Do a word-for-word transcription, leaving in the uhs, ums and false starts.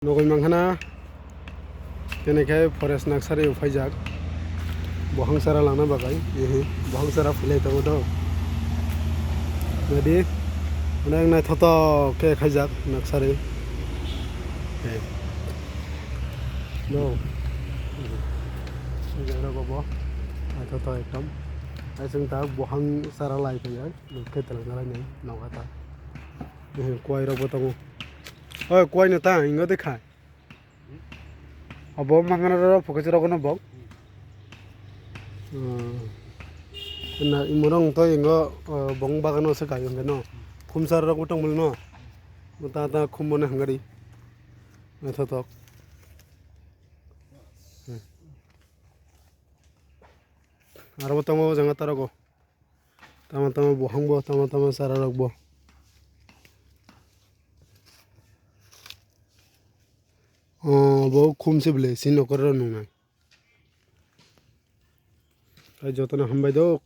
Nugwi mankha na, kene khe forest naksari o phaijak. Bo hangsara langna bagwi, ehe, bo hangsara philai tongo do. Nadi, onek naithotok khe khaijak naksari. He. No. Sujak rogo bo. Naithotok ekdom. Aswng ta bo hangsara lai phaijak. Khe twlang nai nai nogo ta. Ehe, kwai rok bo tongo. Oi, kwai no ta, ingo de khai. Abo mangana ro phuka chwrok no bok. Hmm. Na imorong to ingo, uh, bong bagano se kayo no. Khumsar rok tong mul no. Ta ta khum mone hangari. Naithotok. Hmm. Aro bo tongo janga tarogo. Tama tama buhang bo, tama tama chara rok bo. O bo khum se bwle, sini nokar rok nungnai. Tai jotono hambai do,